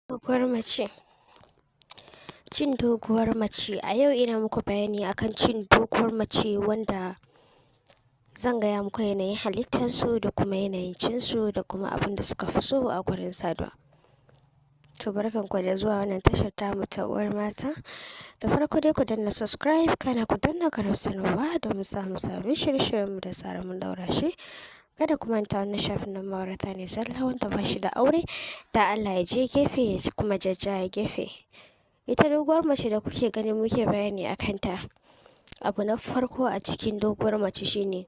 Doguwar mace. Cin doguwar mace. A yau ina muku bayani akan cin doguwar mace, wanda zan gaya muku yanayin halittarsu da kuma yanayin cinsu da kuma abin da suka fi so a gurin saduwa. To, barkan ku da zuwa wannan tashar tamu ta Uwar Mata. Da farko dai ku danna subscribe, kana ku danna karar sanarwa domin samun sabbin shirye-shiryenmu da zarar mun daura shi. Kada ku manta, wannan shafin na ma'aurata ne zalla. Wanda ba shi da aure, da Allah ya je gefe ya kuma jajjaya gefe. Ita doguwar mace da kuke gani muke bayani a kanta. Abu na farko a cikin doguwar mace shine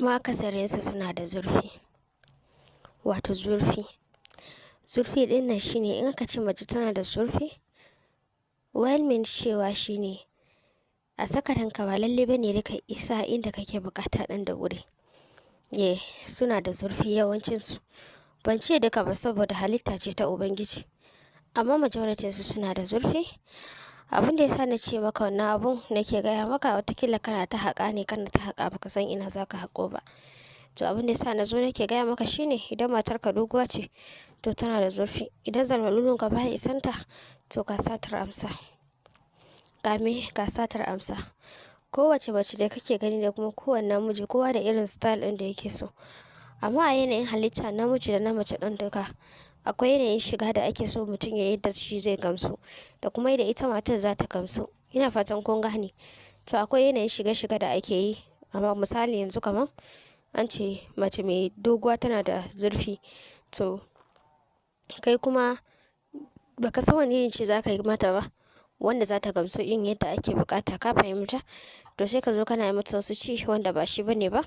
makasarinsu suna da zurfi. Wato zurfi. Zurfi ɗin nan shine, in aka ce mace tana da zurfi, well mean cewa shine a sakaranka ba lalle bane da ka isa inda kake bukata ɗin da wuri. Yeah, suna da zurfi yawancinsu. Ban ce duka ba saboda halitta ce ta Ubangiji. Amma majority su suna da zurfi. Abin da ya sa na ce maka wannan abun nake gaya maka, watakila kana ta haƙa ne, kana ta haƙa, ba ka san ina za ka haƙo ba. To, abin da ya sa na zo nake gaya maka shine idan matarka doguwa ce, to tana da zurfi. Idan zalmalulunka baya isanta, to ka satar amsa. Ga me? Ga satar amsa. Kowace mace da kake gani da kuma kowane namiji, kowa da irin style ɗin da yake so. Amma a yanayin halitta namiji da na mace ɗin duka, akwai yanayin shiga da ake so mutum ya yi da shi zai gamsu, da kuma yadda ita matar za ta gamsu. Ina fatan kun gane. To, akwai yanayin shige-shige da ake yi. Amma misali yanzu kaman an ce mace mai doguwa tana da zurfi. To, kai kuma ba ka san wane irin ci za ka yi mata ba wanda za ta gamsu irin yadda ake bukata, ka fahimta? To, sai ka zo kana yi mata wasu ci wanda ba shi bane ba,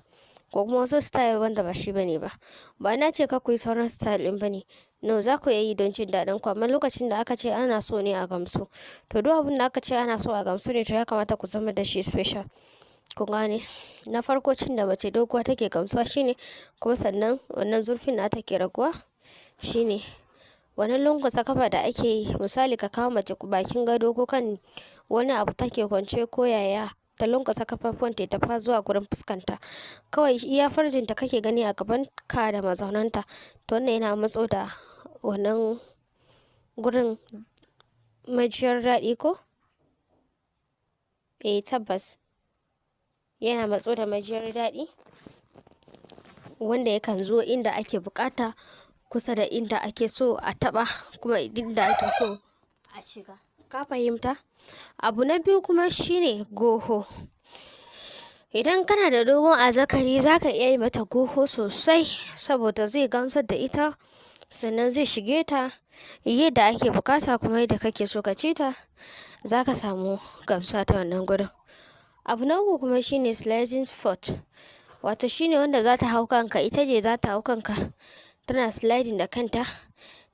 ko kuma wasu style wanda ba shi bane ba. Ba na ce kar ku yi sauran style ɗin ba ne. No, za ku iya yi don jin daɗin ku, amma lokacin da aka ce ana so ne a gamsu. To, duk abin da aka ce ana so a gamsu ne, to ya kamata ku zama da shi special. Kun gane? Na farko, cin da mace doguwa take gamsuwa shine kuma sannan wannan zurfin nata ke raguwa shine wannan lanƙwasa kafa da ake yi. Misali, ka kawo mace bakin gado ko kan wani abu take kwance ko yaya, ta lanƙwasa kafafuwan ta tafa zuwa gurin fuskanta. Kawai iya farjinta kake gani a gaban ka da mazaunanta. To, wannan yana matso da wannan gurin majiyar daɗi ko? Eh, tabbas. Yana matso da majiyar daɗi wanda yakan zo inda ake bukata, kusa da inda ake so a taɓa kuma inda ake so a shiga. Ka fahimta? Abu na biyu kuma shine goho. Idan kana da dogon azzakari, za ka iya yi mata goho sosai saboda zai gamsar da ita, sannan zai shige ta yadda ake bukata kuma yadda kake so ka ci ta, za ka samu gamsuwa ta wannan gurin. Abu na uku kuma shine sliding spot. Wato shine wanda za ta hau kanka, ita ce za ta hau kanka. Tana sliding da kanta,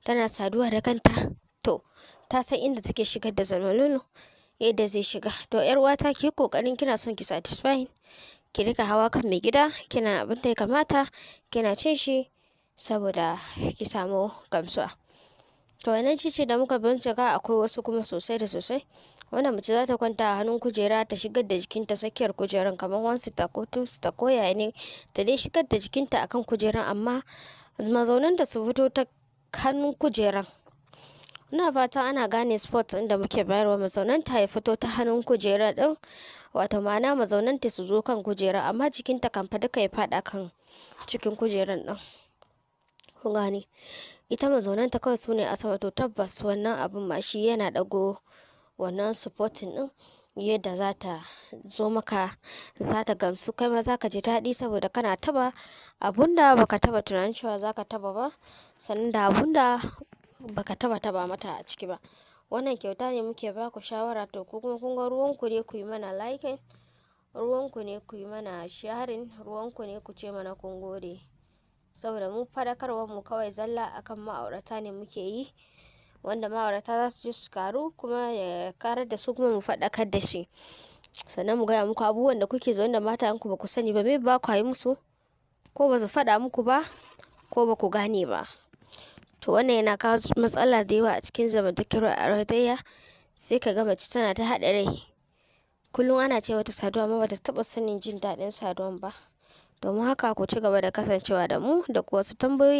tana saduwa da kanta. To, ta san inda take shigar da zalmalulu, yadda zai shiga. To, 'yar uwata, ki yi ƙoƙarin kina son ki satisfying, ki rika hawa kan maigida, kina abin da ya kamata, kina cin shi saboda ki samu gamsuwa. To, wannan cici da muka bincika, akwai wasu kuma sosai da sosai. Wannan mace za ta kwanta a hannun kujera, ta shigar da jikinta tsakiyar kujerar kamar one seater ko two seater ko yaya ne, ta dai shigar da jikinta a kan kujerar, amma mazaunan da su fito ta hannun kujeran. Ina fata ana gane spot ɗin da muke bayarwa. Mazaunanta ya fito ta hannun kujera ɗin, wato ma'ana mazaunanta su zo kan kujera, amma jikinta kam fa duka ya faɗa kan cikin kujeran ɗin. Kun gane? Ita mazaunanta kawai su ne a sama. To, tabbas wannan abun ma shi yana ɗago wannan supporting ɗin yadda za ta zo maka, za ta gamsu. Kai ma za ka ji daɗi saboda kana taɓa abun da ba ka taɓa tunanin cewa za ka taɓa ba, sannan da abun da ba ka taɓa taɓa mata a ciki ba. Wannan kyauta ne muke ba ku shawara. To, ku kuma kun ga ruwan ku ne ku yi mana liking, ruwan ku ne ku yi mana sharing, ruwan ku ne ku ce mana kun gode. Saboda mu faɗakarwar mu kawai zalla akan ma'aurata ne muke yi, wanda ma'aurata za su ji su karu kuma ya karar da su, kuma mu faɗakar da shi. Sannan mu gaya muku abubuwan da kuke zaune da matayenku ba ku sani ba, maybe ba kwa yi musu, ko ba su faɗa muku ba, ko ba ku gane ba. To, wannan yana kawo matsala da yawa a cikin zamantakewar auratayya. Sai ka ga mace tana ta haɗa rai. Kullum ana ce mata saduwa, amma ba ta taɓa sanin jin daɗin saduwan ba. Domin haka ku ci gaba da kasancewa da mu da wasu tambayoyi.